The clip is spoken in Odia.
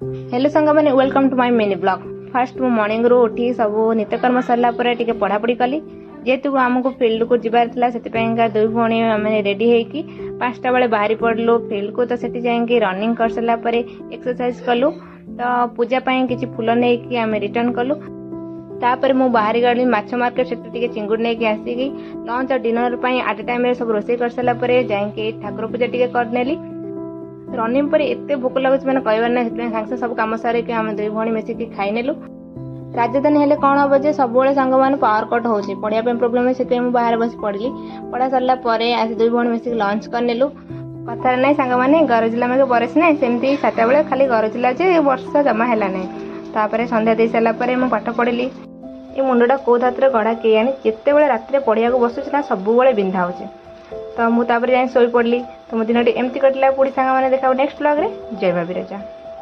ହ୍ୟାଲୋ ସାଙ୍ଗମାନେ, welcome to my mini vlog। First ମୁଁ ମର୍ଣ୍ଣିଂରୁ ଉଠି ସବୁ ନିତ୍ୟକର୍ମ ସରିଲା ପରେ ଟିକେ ପଢ଼ାପଢ଼ି କଲି। ଯେହେତୁ ଆମକୁ ଫିଲ୍ଡକୁ ଯିବାର ଥିଲା, ସେଥିପାଇଁକା ଦୁଇ ଭଉଣୀ ଆମେ ରେଡି ହେଇକି 5ଟା ବେଳେ ବାହାରି ପଡ଼ିଲୁ ଫିଲ୍ଡକୁ। ତ ସେଠି ଯାଇକି ରନିଂ କରିସାରିଲା ପରେ ଏକ୍ସରସାଇଜ କଲୁ। ତ ପୂଜା ପାଇଁ କିଛି ଫୁଲ ନେଇକି ଆମେ ରିଟର୍ନ କଲୁ। ତାପରେ ମୁଁ ବାହାରି ଗଲି ମାଛ ମାର୍କେଟ। ସେଠୁ ଟିକେ ଚିଙ୍ଗୁଡ଼ି ନେଇକି ଆସିକି ଲଞ୍ଚ ଆଉ ଡିନର ପାଇଁ ଆଟ୍ ଏ ଟାଇମ୍ରେ ସବୁ ରୋଷେଇ କରିସାରିଲା ପରେ ଯାଇକି ଠାକୁର ପୂଜା ଟିକେ କରିନେଲି। ରନିଂ ପରେ ଏତେ ଭୋକ ଲାଗୁଛି, ମାନେ କହିବାର ନାହିଁ। ସେଥିପାଇଁ ସାଙ୍ଗେ ସାଙ୍ଗେ ସବୁ କାମ ସାରିକି ଆମେ ଦୁଇ ଭଉଣୀ ମିଶିକି ଖାଇନେଲୁ। ରାଜଧାନୀ ହେଲେ କ'ଣ ହବ ଯେ ସବୁବେଳେ ସାଙ୍ଗମାନେ ପାୱାର କଟ୍ ହେଉଛି, ପଢ଼ିବା ପାଇଁ ପ୍ରୋବ୍ଲେମ୍ ହୁଏ। ସେଥିପାଇଁ ମୁଁ ବାହାରେ ବସି ପଢ଼ିଲି। ପଢ଼ା ସରିଲା ପରେ ଆସି ଦୁଇ ଭଉଣୀ ମିଶିକି ଲଞ୍ଚ କରିନେଲୁ। କଥାରେ ନାହିଁ ସାଙ୍ଗମାନେ, ଗରଜିଲା ମେଘ ବରସେ ନାହିଁ। ସେମିତି 7ଟା ବେଳେ ଖାଲି ଗରଜିଲା ଯେ ବର୍ଷା ଜମା ହେଲା ନାହିଁ। ତାପରେ ସନ୍ଧ୍ୟା ଦେଇ ସାରିଲା ପରେ ମୁଁ ପାଠ ପଢ଼ିଲି। ଏ ମୁଣ୍ଡଟା କୋଉ ଧାତୁରେ ଗଢ଼ା କେଜାଣି, ଯେତେବେଳେ ରାତିରେ ପଢ଼ିବାକୁ ବସୁଛି ନା, ସବୁବେଳେ ବିନ୍ଧା ହେଉଛି। ତ ମୁଁ ତାପରେ ଯାଇ ଶୋଇପଡ଼ିଲି। ତ ମୋ ଦିନଟି ଏମିତି କଟିଲା। ପୁଣି ସାଙ୍ଗମାନେ ଦେଖା ନେକ୍ସଟ ବ୍ଲଗ୍ରେ। ଜୟ ମା ବିରଜା।